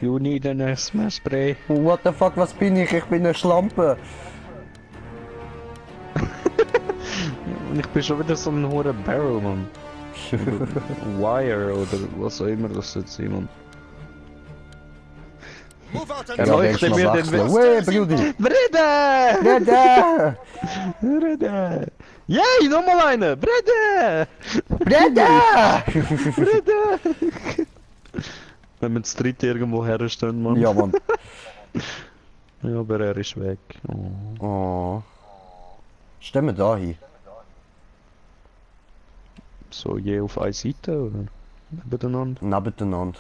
You need an asthma spray. What the fuck, was bin ich? Ich bin eine Schlampe. Und ich bin schon wieder so ein hoher Barrel, Mann. Wire oder was auch immer das jetzt ist, Mann. Erleuchte mir den Weg. Wey, Brudi! Brede! Brede! Brede! Yay, nochmal eine! Brede! Brede! Brede! Wenn wir das dritte irgendwo herstellen, Mann. Ja, Mann. Ja, aber er ist weg. Oh. Oh. Stellen wir da hin. So je auf eine Seite oder? Nebeneinander? Nebeneinander.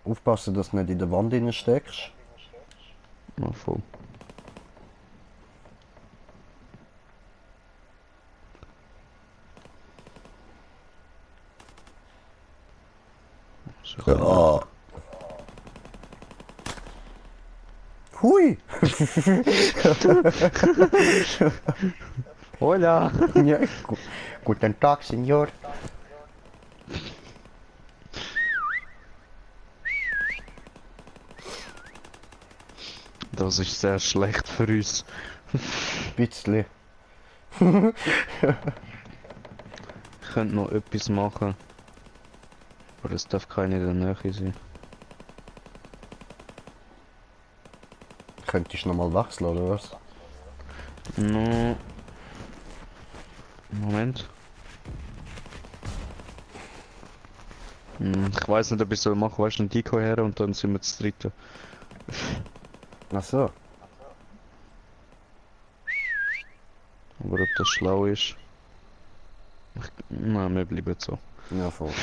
Aufpassen, dass du nicht in der Wand rein steckst. Na voll. So, Ja. Hui! Hola! Ja, guten Tag, Senor. Das ist sehr schlecht für uns. Bisschen. Ich könnte noch etwas machen. Aber es darf keiner in der Nähe sein. Könntest du nochmal wechseln, oder was? No. Moment. Ich weiß nicht, ob ich soll machen, weißt du, ein Decoy her und dann sind wir das dritte. Ach so. Aber ob das schlau ist. Nein, wir bleiben so. Ja, voll.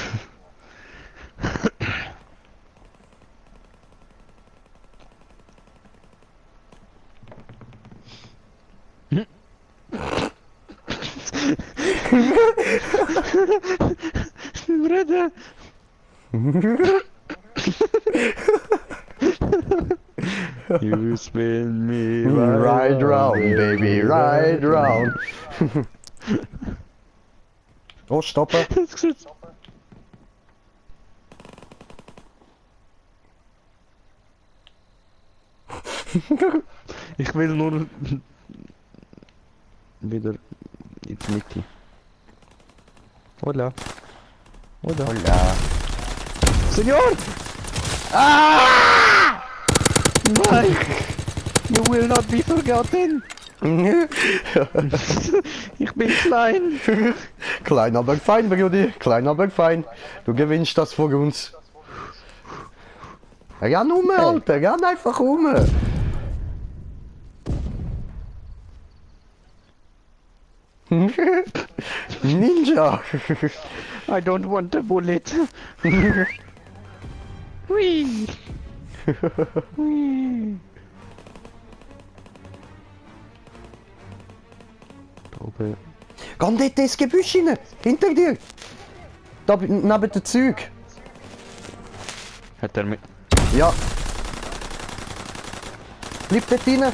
Brede! You spin me Ride round, baby, ride round. Oh, stoppen. Ich will nur wieder in die Mitte. Hola. Hola. Hola. Senor! Ah! Nein! You will not be forgotten! Ich bin klein! Klein, aber fein, Brudi. Klein, aber fein. Du gewinnst das vor uns. Renn um, Alter. Renn einfach um. Ninja. I don't want a bullet! Whee! Whee! Da oben. Geh dort ins Gebüsch rein. Hinter dir. Da neben dem Zeug. Hat er mit. Ja. Bleib dort rein.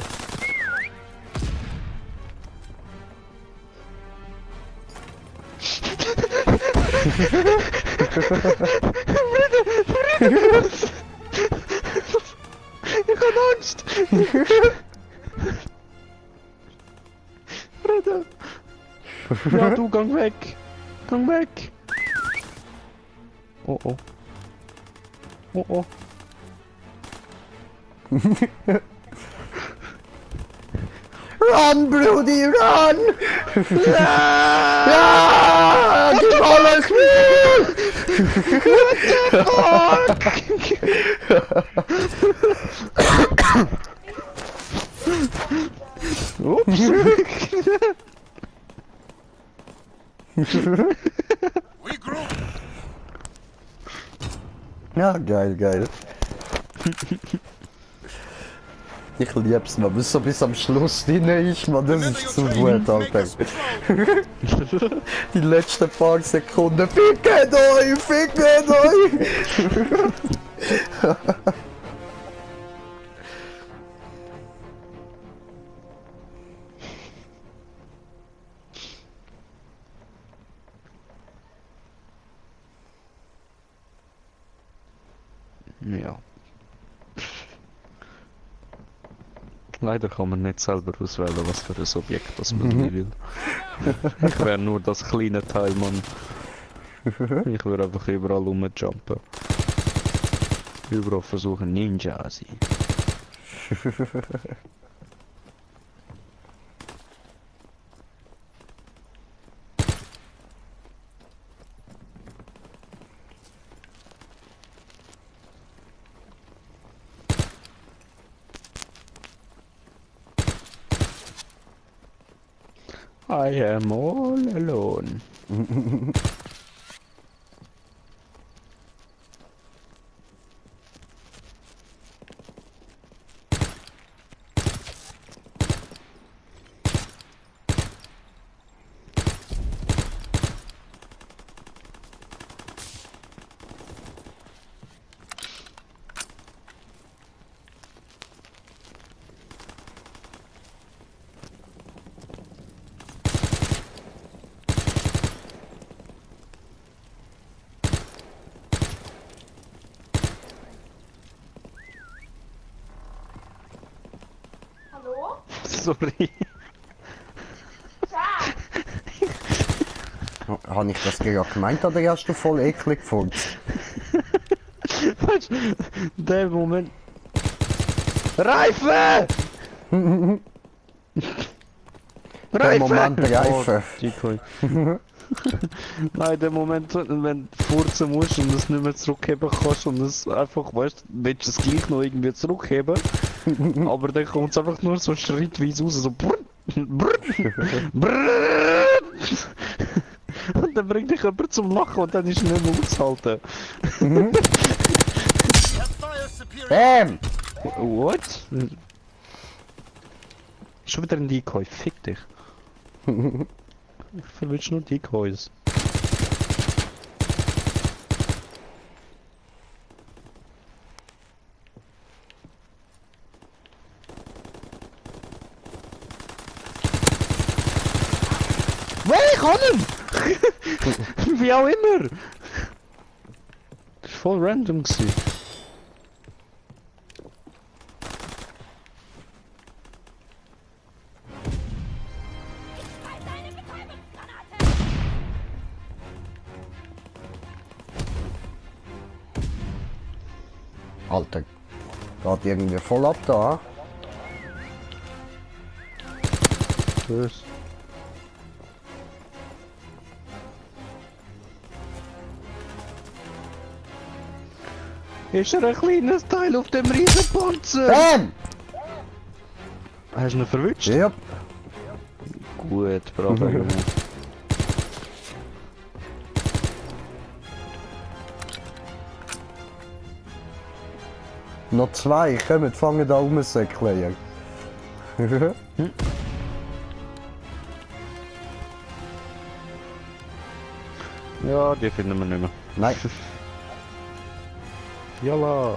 Ich hab Angst! Bruder! Ja, du, gang weg! Gang weg! Oh oh. Oh oh. Run, Brudi, run! Ja! Gib alles Ups! Ja, geil, geil. Ich lieb's, man. Bis so bis am Schluss drin ist, man. Das ist zu gut, Alter. Die letzten paar Sekunden. Fickt euch! Fickt euch! Ja. Leider kann man nicht selber auswählen, was für ein Objekt das man will. Ich wäre nur das kleine Teil, Mann. Ich würde einfach überall rumjumpen. Überall versuchen Ninja zu sein. I am all alone. Hallo? Sorry. Habe ich das gerade gemeint oder hast du voll eklig gefunden? Weißt du, der Moment. Reifen! Der Moment Reifen. Oh, Decoy. Nein, der Moment, wenn du furzen musst und es nicht mehr zurückheben kannst und es einfach, weißt du, willst du es gleich noch irgendwie zurückheben, aber dann kommt es einfach nur so schrittweise raus, so brrr, brrr, brrr. Und dann bringt dich jemand zum Lachen und dann ist es nicht mehr auszuhalten. Bam! What? Schon wieder ein Decoy, fick dich. Ich verwünsche nur Decoys. Weil ich kann ihn! Wie auch immer! Das war voll random gewesen. Alter, geht irgendwie voll ab da. Tschüss. Ist er ein kleines Teil auf dem Riesenpanzer? Bam! Hast du ihn verwünscht? Ja. Gut, bravo Junge. Noch zwei, kommen, fangen da rumzusäckeln. Ja, die finden wir nicht mehr. Nein. Jalla.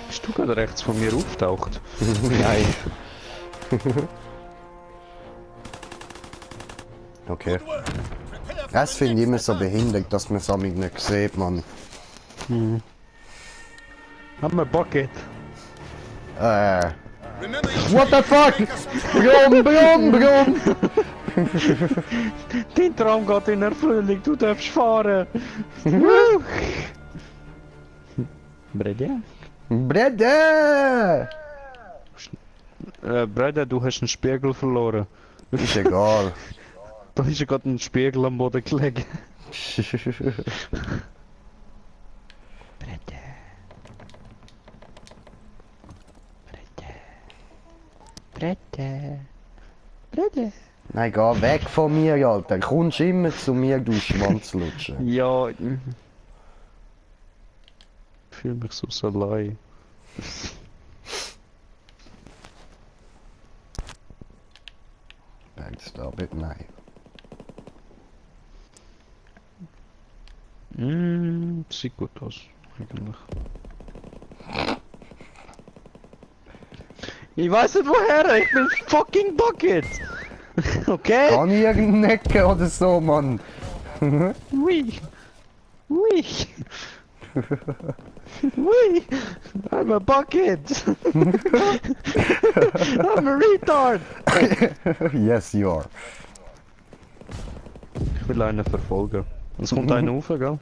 Bist du gerade rechts von mir auftaucht? Nein. Okay. Das finde ich immer so behindert, dass man es am nicht sieht, Mann. Haben wir Bucket? What the fuck? Brumm, brumm, brumm! Dein Traum geht in Erfüllung, du darfst fahren! Brede? Brede! Brede, du hast einen Spiegel verloren. Ist egal. Da ist ja gerade ein Spiegel am Boden gelegen. Brede. Brede. Brede. Nein, geh weg von mir, Alter. Kommst immer zu mir, du Schwanzlutscher. Ja. Ich fühle mich so allein. Backstab it, nein. Sieht gut aus, eigentlich. Ich weiß nicht woher, ich bin fucking Bucket! Okay? Kann ich irgendeine Ecke oder so, Mann? Ui! Ui! Ui! I'm a bucket! I'm a retard! Yes, you are. Ich will einen verfolgen. Es kommt einer rauf, gell?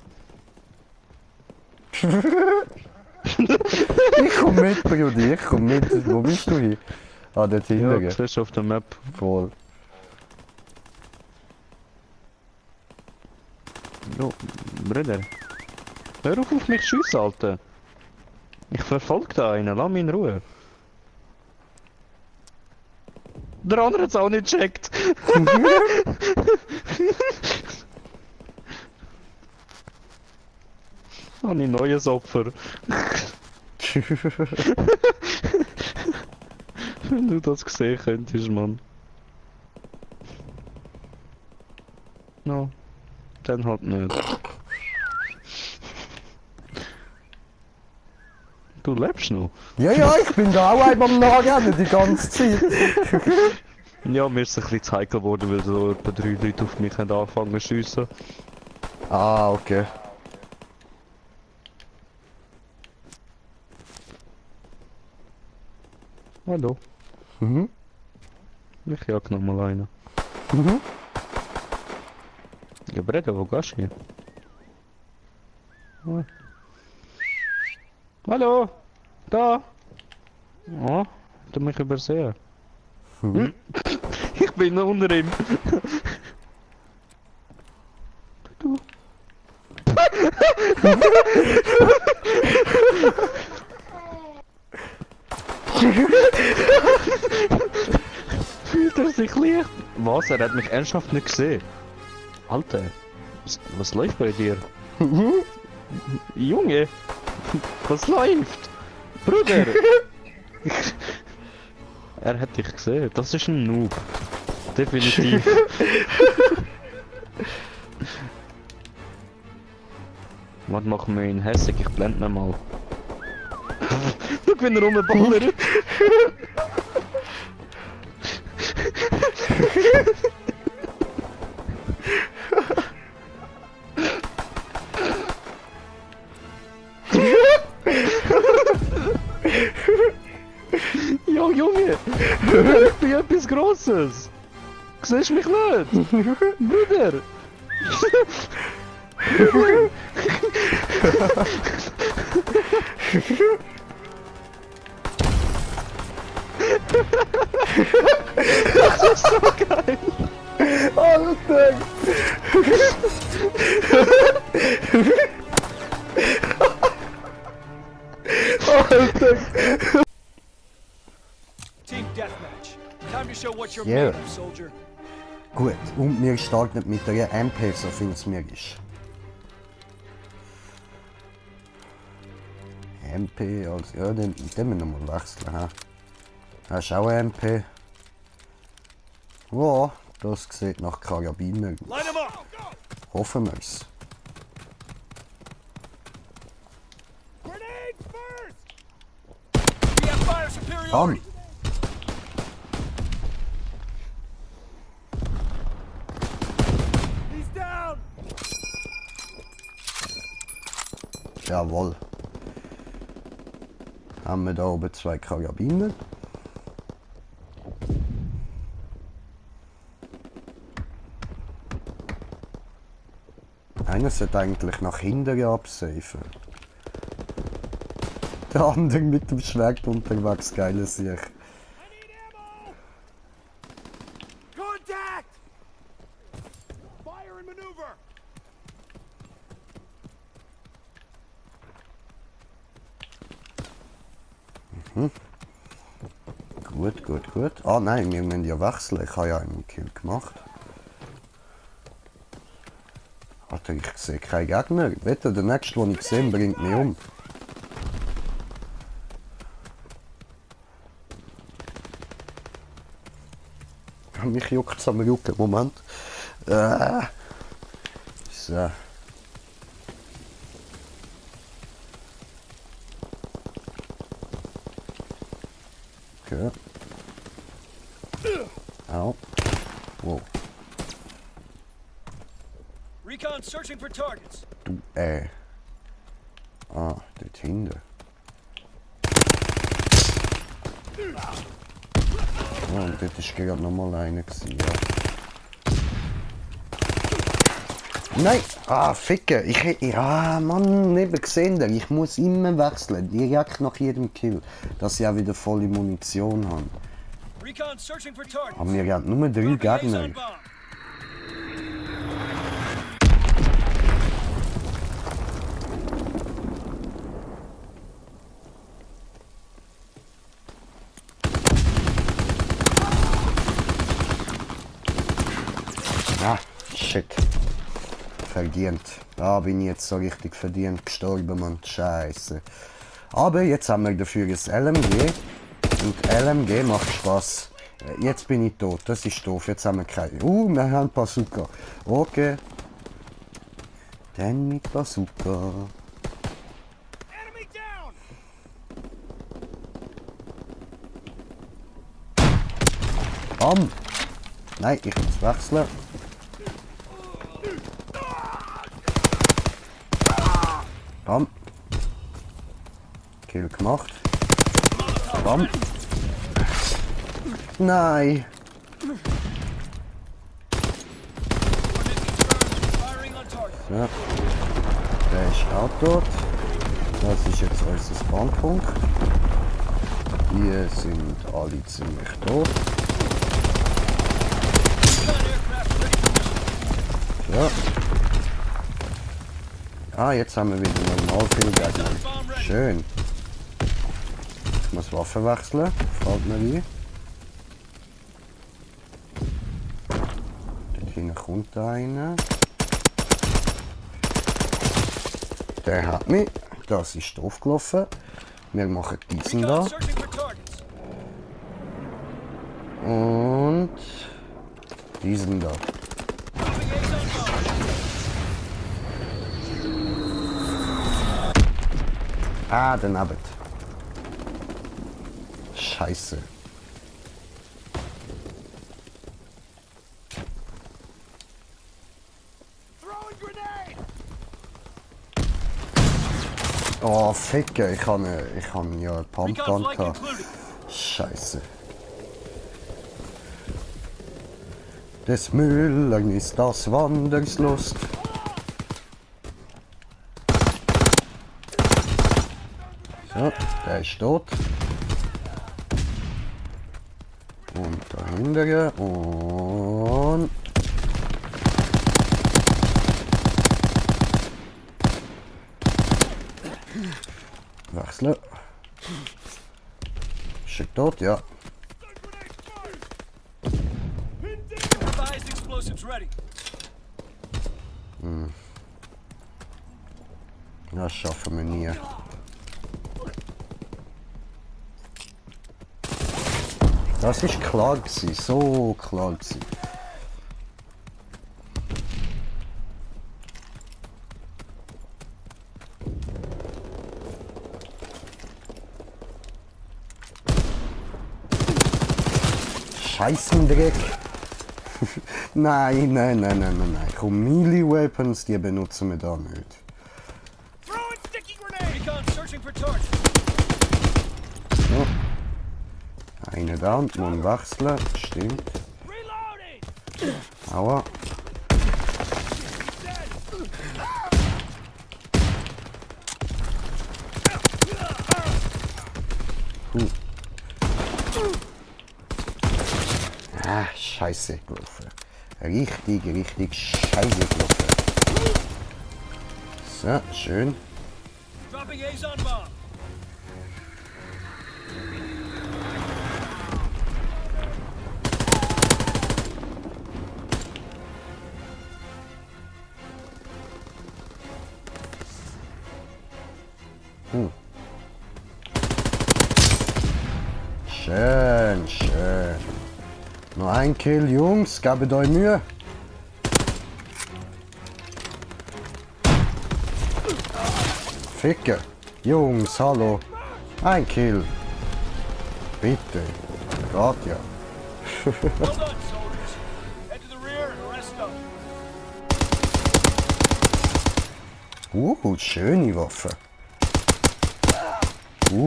Ich komm mit, Brudi, ich komm mit. Wo bist du hier? Ah, dort Ja, hinten. das ist auf der Map. Voll. Jo, Bruder. Hör auf mich zu schiessen, Alter. Ich verfolge da einen, lass mich in Ruhe. Der andere hat's auch nicht gecheckt. Habe ich ein neues Opfer. Wenn du das gesehen könntest, Mann. No, dann halt nicht. Du lebst noch? Ja, ja, ich bin da auch einmal am Nachrennen die ganze Zeit. Ja, mir ist es ein bisschen zu heikel geworden, weil so etwa 3 Leute auf mich haben angefangen zu schiessen. Ah, okay. Hallo, Mhm. ich jag noch mal einen. Mhm. Ja, Breda, wo gehst du hin? Ah. Hallo! Da! Oh, du mich übersehen. Mhm. Ich bin noch unter ihm. Du. Fühlt er sich leicht? Was? Er hat mich ernsthaft nicht gesehen. Alter, was läuft bei dir? Junge, was läuft? Bruder! Er hat dich gesehen, das ist ein Noob. Definitiv. Was machen wir ihn hässig? Ich blende ihn mal. Schau, wenn er rumballert. Ja, Junge! Bruder, ich bin etwas Grosses! Siehst du mich nicht? Bruder! Das ist so geil! Alter! Alter! Team Deathmatch. Time to show what you're Yeah. made of, soldier. Gut, und wir starten mit der MP, so viel es mir ist. MP, also ja, den müssen wir nochmal wechseln. He? Hast du auch eine MP? Wow, das sieht nach Karabiner aus. Line 'em up. Hoffen wir es. Grenade first. We have fire superiority. Bam! He's down. Jawohl. Haben wir da oben 2 Karabiner. Einer sollte eigentlich nach hinten absafen. Der andere mit dem Schwert unterwegs, geile Sicht. I need ammo. Contact. Fire and maneuver. Gut, gut, gut. Ah nein, wir müssen ja wechseln. Ich habe ja einen Kill gemacht. Alter, ich sehe keinen Gegner. Wetter, der nächste, den ich sehe, bringt mich um. Mich juckt es am Rücken. Moment. So. Okay. Au. Wow. Recon searching for targets. Du, Ah, dort hinten. Oh, und dort war gerade nochmal einer. Gewesen, ja. Nein! Ah, ficken! Mann, nicht gesehen. Ich muss immer wechseln. Direkt nach jedem Kill. Dass ich auch wieder volle Munition habe. Recon searching for targets. Aber wir haben nur 3 Dropping Gegner. Azon bomb. Ah, shit. Verdient. Da bin ich jetzt so richtig verdient gestorben, Mann. Scheiße. Aber jetzt haben wir dafür das LMG. Und LMG macht Spaß. Jetzt bin ich tot. Das ist doof. Jetzt haben wir keine. Wir haben Bazooka. Okay. Dann mit Bazooka. Enemy down. Bam! Nein, ich muss wechseln. Bam! Kill gemacht. Bam! Nein! Firing on target. Ja. Der ist auch tot. Das ist jetzt unser Spawnpunkt. Die sind alle ziemlich tot. Recon aircraft ready for mission. Ja. Ah, jetzt haben wir wieder normal viel Gegner. Bomb ready. Schön. Ich muss Waffen wechseln. Fällt mir wie. Dort hinten kommt einer. Der hat mich. Das ist doof gelaufen. Wir machen diesen da. Recon searching for targets. Und diesen da. Dropping Azon bomb. Ah, daneben. Scheiße. Throwing grenade. Oh, Ficke, ich habe ja eine Recon Pumpgun flight gehabt. concluded. Scheiße. Des Müllern ist das Wanderslust. So, der ist tot. Und dahinter und... Wechseln. Ist tot, ja. Revised explosives ready. Das schaffen wir nie. Das ist klar gewesen, so klar gewesen. Scheißendreck. Nein. Komm, Melee Weapons, die benutzen wir da nicht. Throwing sticky grenade. Recon searching for targets. So. Eine da und man wechseln, stimmt. Reloading. Aua. Ah, scheiße gelaufen. Richtig scheiße gelaufen. So, schön. Dropping Azon bomb. Schön. Nur ein Kill, Jungs, gebt euch Mühe. Ficke. Jungs, hallo. Ein Kill. Bitte. Geht ja. Well done, soldiers. Head to the rear and rest up. Schöne Waffe.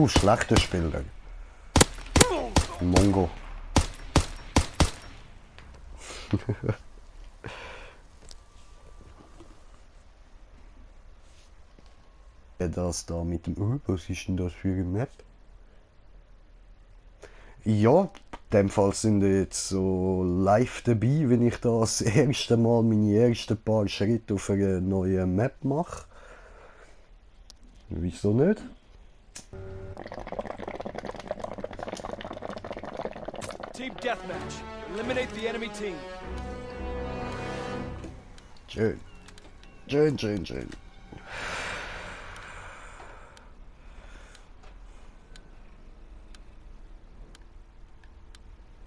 Schlechter Spieler. Mongo. Das da mit dem... was ist denn das für eine Map? Ja, in dem Fall sind wir jetzt so live dabei, wenn ich da das erste Mal meine ersten paar Schritte auf eine neue Map mache. Wieso nicht? Team deathmatch. Eliminate the enemy team. Schön. Schön, schön, schön.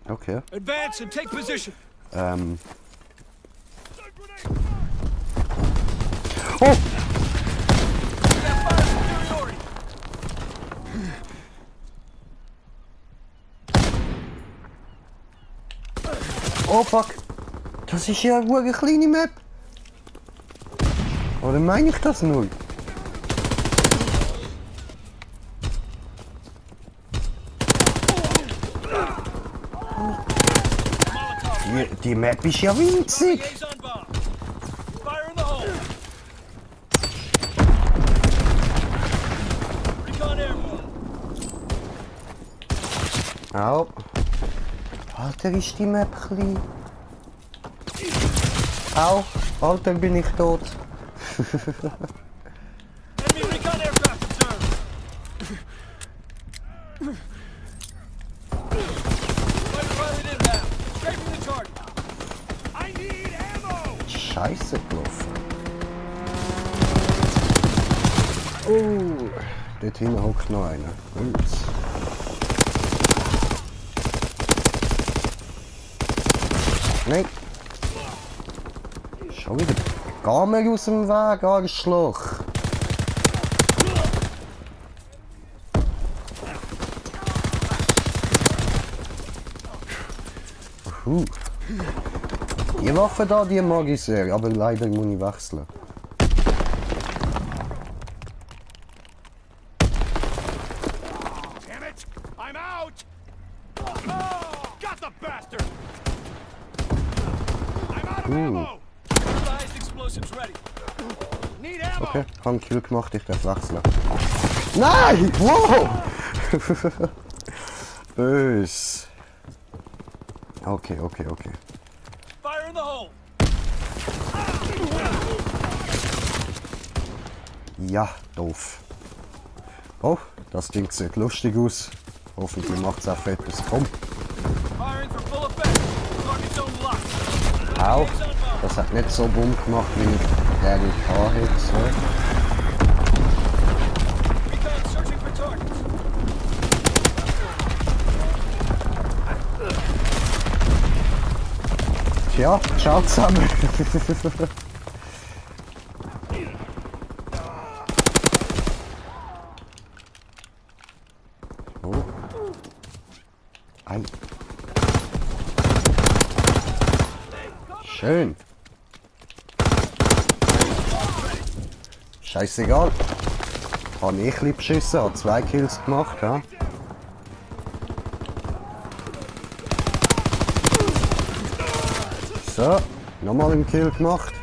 Okay. Advance and take position. Oh! We have fire superiority. Oh fuck! Das ist ja eine kleine Map! Oder meine ich das nur? Die Map ist ja winzig! Liaison bomb. Fire in the hole. Recon airborne. Au! Alter, ist die Map klein! Au! Alter, bin ich tot! Enemy recon aircraft observed. Fighter pilot inbound. Scraping the target. I need ammo. Scheiße gelaufen! Oh! Dort hinten hockt noch einer. Ups. Nein! Schon wieder. Geh mir aus dem Weg, Arschloch! Die Waffe da, die mag ich sehr, aber leider muss ich wechseln. Damn it! I'm out! Got the bastard! I'm out of ammo! Sized explosives ready. Need ammo! Okay, hab einen Kill gemacht, ich darf wechseln. Nein! Wow! Bös. Okay. Fire in the hole! Ja, doof. Oh, das Ding sieht lustig aus. Hoffentlich macht es auch etwas. Komm. Firing for full effect. Target zone locked. Au. Liaison bomb. Das hat nicht so bumm gemacht, wie ich gerne hätte. So. Recon searching for targets. Tja, ciao zusammen. Oh. Ei. Schön. Scheißegal. Habe ich ein bisschen beschissen, habe 2 Kills gemacht. Ja? So, nochmal einen Kill gemacht.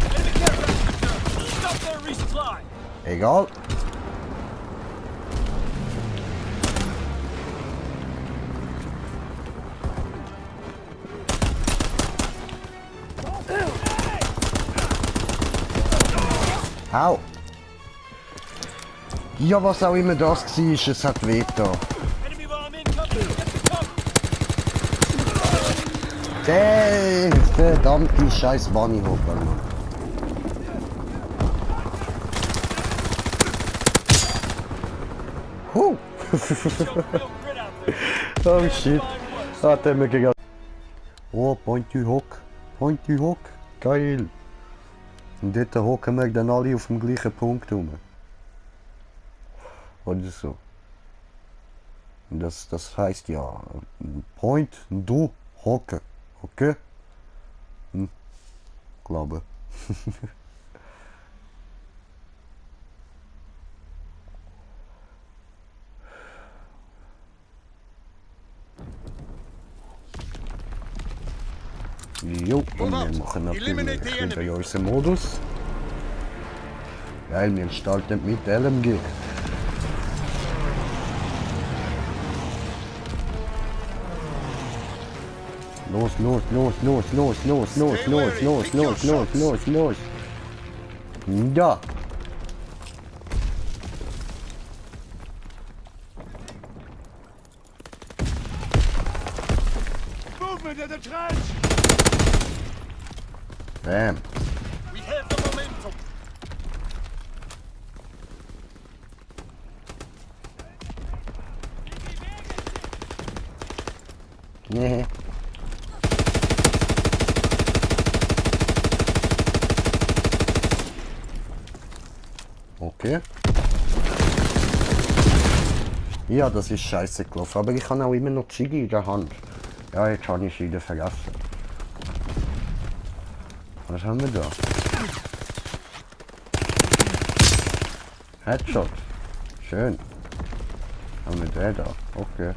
Enemy care package observed. Stop their resupply. Egal. Au! Ja, was auch immer das war, es hat weh da. Enemy bomb incoming. Get the cover. Der verdammte scheiß Bunnyhopper, Mann. Show real grit out there. Oh shit. Hat er mir gegangen. Oh, Pointy Hook. Pointy Hook. Geil. Und dort hocken wir dann alle auf dem gleichen Punkt rum. Oder so. Das heißt ja Point, du, Hocke. Okay? Glaube. Jo, und wir machen natürlich wieder unseren Modus. Geil, wir starten mit LMG. Los, los, los, los, los, los, los, los, los, los, los, los, los. Ja. Movement in the trench! Bam. We have the momentum! Nee. Okay. Ja, das ist scheiße gelaufen, aber ich habe auch immer noch Chigi in der Hand. Ja, jetzt habe ich wieder vergessen. Was haben wir da? Headshot. Schön. Haben wir den da? Okay.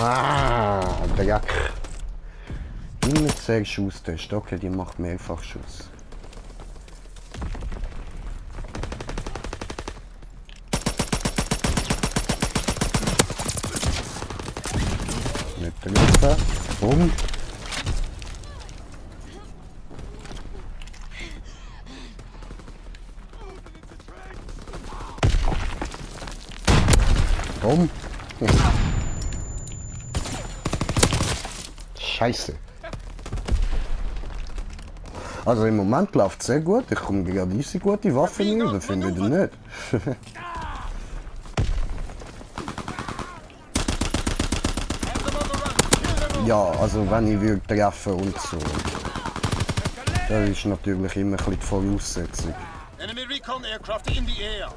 Ah, Dreck. Immer 10 Schusstest. Okay, die macht Mehrfachschuss. Nicht treffen. Bumm. Bumm. Scheiße. Also im Moment läuft es sehr gut. Ich komme gerade easy gute Waffen über, findet ihr nicht? Ja, also wenn ich würde treffen und so. Das ist natürlich immer ein bisschen die Voraussetzung. Enemy recon aircraft in the air!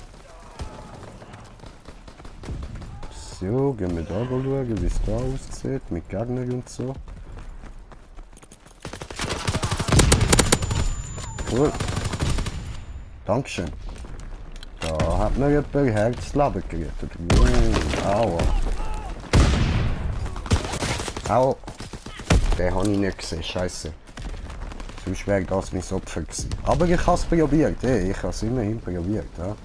So, gehen wir da schauen, wie es da aussieht, mit Gegnern und so. Cool. Dankeschön. Da hat mir jemand ein Herzleben gerettet. Aua. Au. Den habe ich nicht gesehen, scheiße. Sonst wäre das mein Opfer gewesen. Aber ich habe es probiert, hey, ich habe es immerhin probiert. Ja.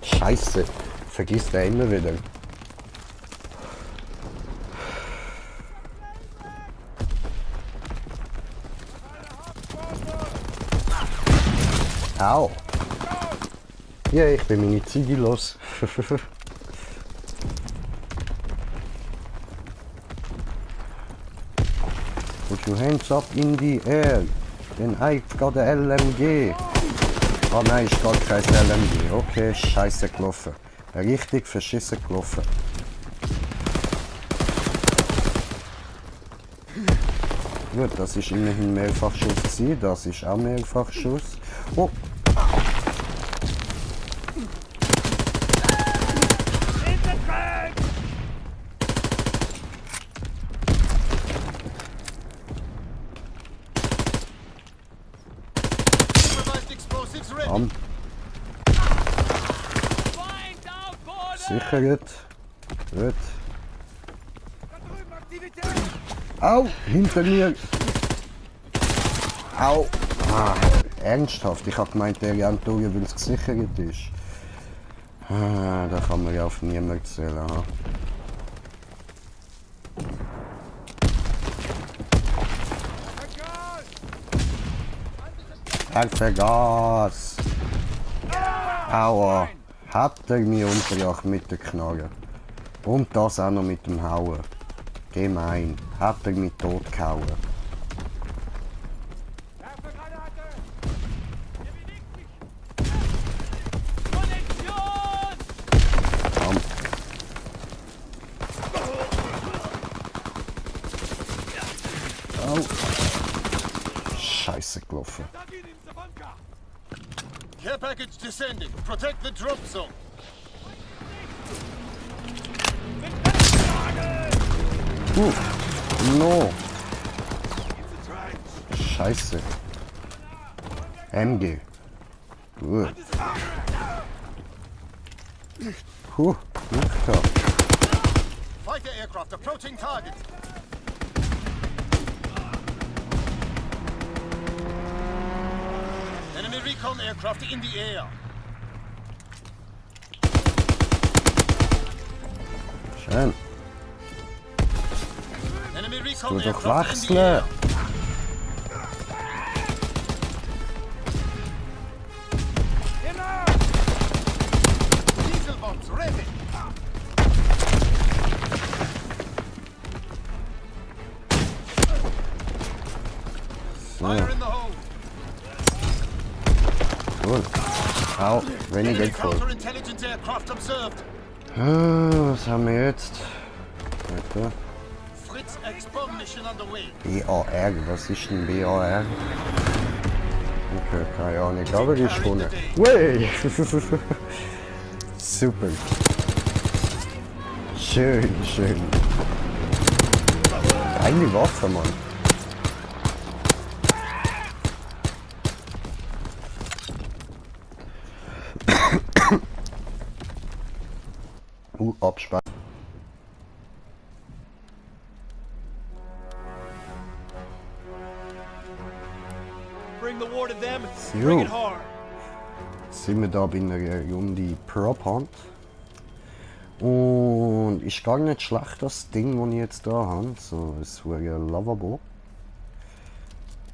Scheiße, vergiss den immer wieder. Au. Ja, ich bin meine Ziege los. Put your hands up in the air. Then I've got a LMG. Ah nein, ist gar kein LMG. Okay, scheiße gelaufen. Richtig verschissen gelaufen. Gut, das ist immerhin Mehrfachschuss gewesen. Das ist auch Mehrfachschuss. Oh! Am. Sichert. Gut. Au! Hinter mir! Au! Ah, ernsthaft? Ich hab gemeint, der rennt durch, weil es gesichert ist. Ah, da kann man ja auf niemanden zählen. Ha? Er vergaß! Aua! Hat er mich umgebracht mit der Knarre. Und das auch noch mit dem Hauen. Gemein. Hat er mich tot gehauen. Scheiße gelaufen. Target in the bunker. Care package descending. Protect the drop zone. No. It's a trench. Scheiße. MG. Gut. Glück gehabt. Fighter aircraft approaching target. Enemy recon aircraft in the air. Schön. Enemy recon Du doch aircraft in the wechseln. air. Diesel bombs ready. So, Fire in the hole. cool. Au, weniger Enemy voll. counterintelligence aircraft observed. Was haben wir jetzt? Warte. Fritz X-bomb mission underway. BAR, was ist denn BAR? Okay, keine Ahnung, aber die ist vorne. Wey! Super. Schön, schön. Geile Waffe, Mann. Abspann. Bring the war to them. Jo. Bring it hard. Sind wir da bei einer Runde Prop Hunt. Und ist gar nicht schlecht das Ding, das ich jetzt da habe. So, es wäre lovable.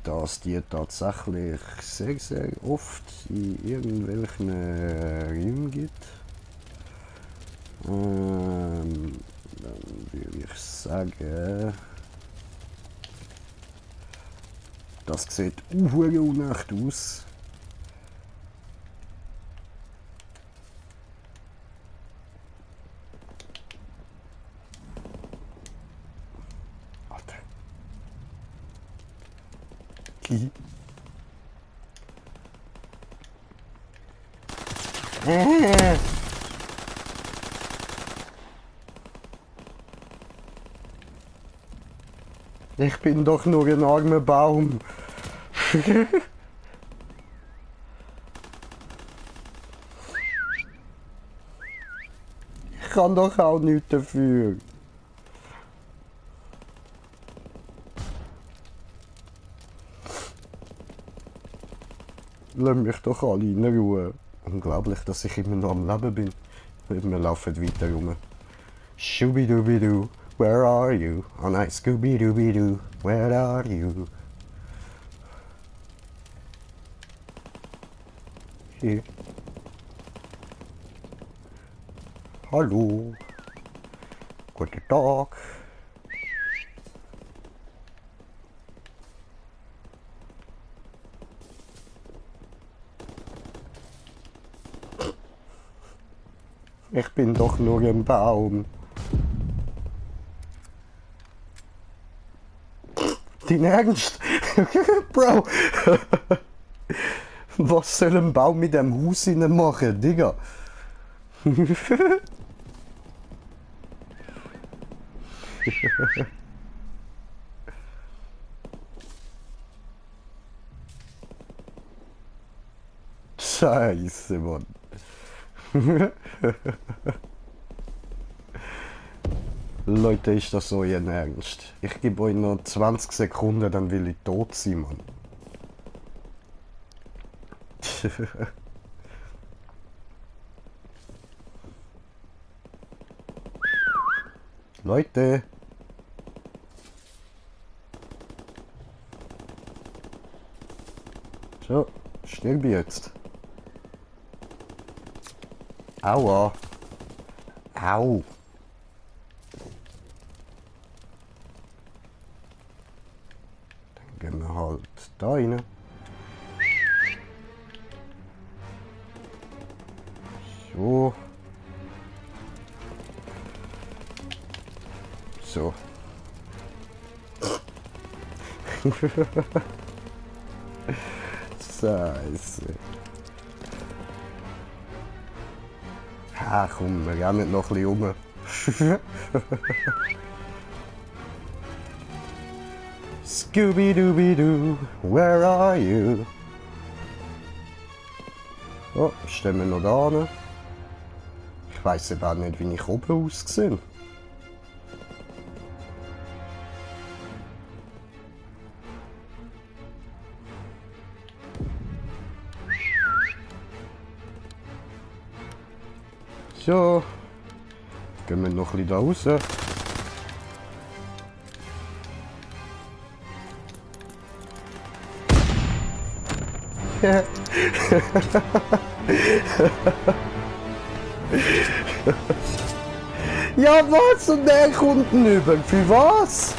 Dass die tatsächlich sehr, sehr oft in irgendwelchen Räumen gibt. Dann würde ich sagen, das sieht unecht aus. Warte. Ki. Ich bin doch nur ein armer Baum. Ich kann doch auch nichts dafür. Lass mich doch alle in Ruhe. Unglaublich, dass ich immer noch am Leben bin. Wir laufen weiter rum. Schubidubidu, where are you? Oh nein, Scooby-Dooby-Doo, where are you? Hier. Hallo. Guten Tag. Ich bin doch nur ein Baum. Dein Ernst? Bro! Was soll ein Baum mit dem Haus innen machen, Digga? Scheiße, Mann. Leute, ist das so ihr Ernst? Ich gebe euch noch 20 Sekunden, dann will ich tot sein, Mann. Leute. So, stirb jetzt. Aua. Au. Dann gehen wir halt da rein. So. So. Scheiße. Ah, komm, wir rennen noch ein bisschen rum. Scooby-Dooby-Doo, where are you? Oh, stehen wir noch da hin. Ich weiss aber auch nicht, wie ich oben aussehe. So, gehen wir noch ein bisschen da raus. Ja, was? Und der kommt über. Für was?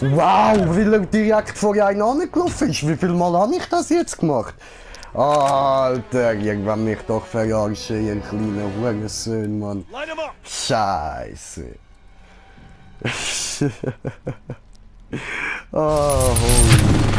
Wow, weil er direkt vor einen angelaufen ist. Wie viel Mal habe ich das jetzt gemacht? Alter, irgendwann mich doch verarschen, ihr kleiner Hurensohn, Mann. Light him up! Scheiße. Oh, holy.